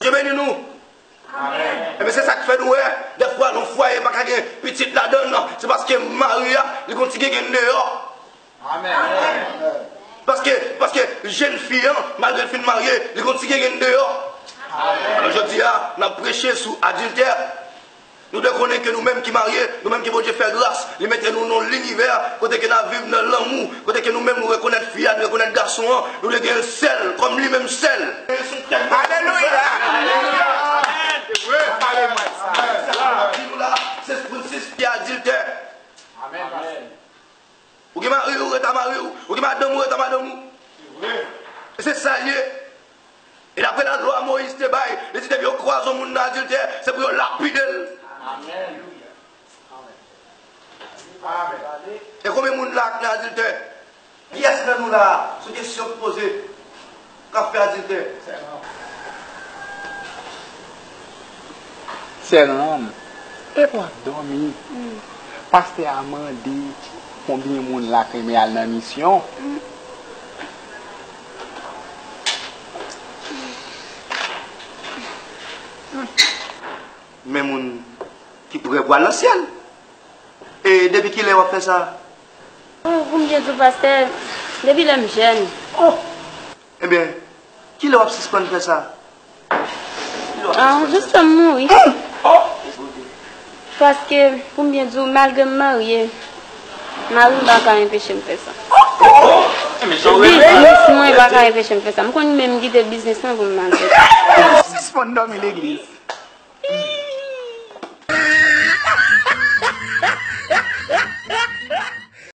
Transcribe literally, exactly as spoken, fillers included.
Bondye beni nou. Ebyen, se sa k fè nou wè, dèfwa, nan fwaye pa ka gen pitit ladan l, se paske mari a, li gon ti gengenn deyò. Paske, paske jèn fi an, malgre l fin marye, li gon ti gengenn deyò. Alò, jodi a, n ap preche sou adiltè. Nou dwe konnen ke nou menm ki marye, nou menm ke Bondye fè gras, li mete nou nan linivè kote ke n ap viv nan lanmou, kote ke nou menm nou rekonèt fi a, nou rekonèt gason an, nou dwe gen sèl, kòm li menm sèl. Alelouya! Alelouya! Di nou la, se Francis ki adiltè. Ou gen mari w, rete ak mari w. Ou gen madanm ou, rete ak madanm ou. E se sa l ye. E daprè lalwa Moyiz te bay, li di depi yo kwaze yon moun nan adiltè, se pou yo lapide l. E konbyen moun la k nan adiltè? Kiyès nan nou la a, sou kesyon k poze, k ap fè adiltè? Sè Lanm, epa w ap dòmi? Pastè a mande konbyen moun la k renmen al nan misyon. Men moun ki prè pou al nan syèl. E depi kilè w ap fè sa? Pou, pou m byen di w, pastè, depi lè m jèn. Oh! Ebyen, kilè w ap sispann fè sa? Ah, jis lè m mouri. Oh! Paske, pou m byen di w, malgre m marye, mari m pa ka enpeche m fè sa. Biznis mwen pa ka enpeche m fè sa. M konn menm kite biznis mwen pou m al fè sa. Sispann dòmi legliz.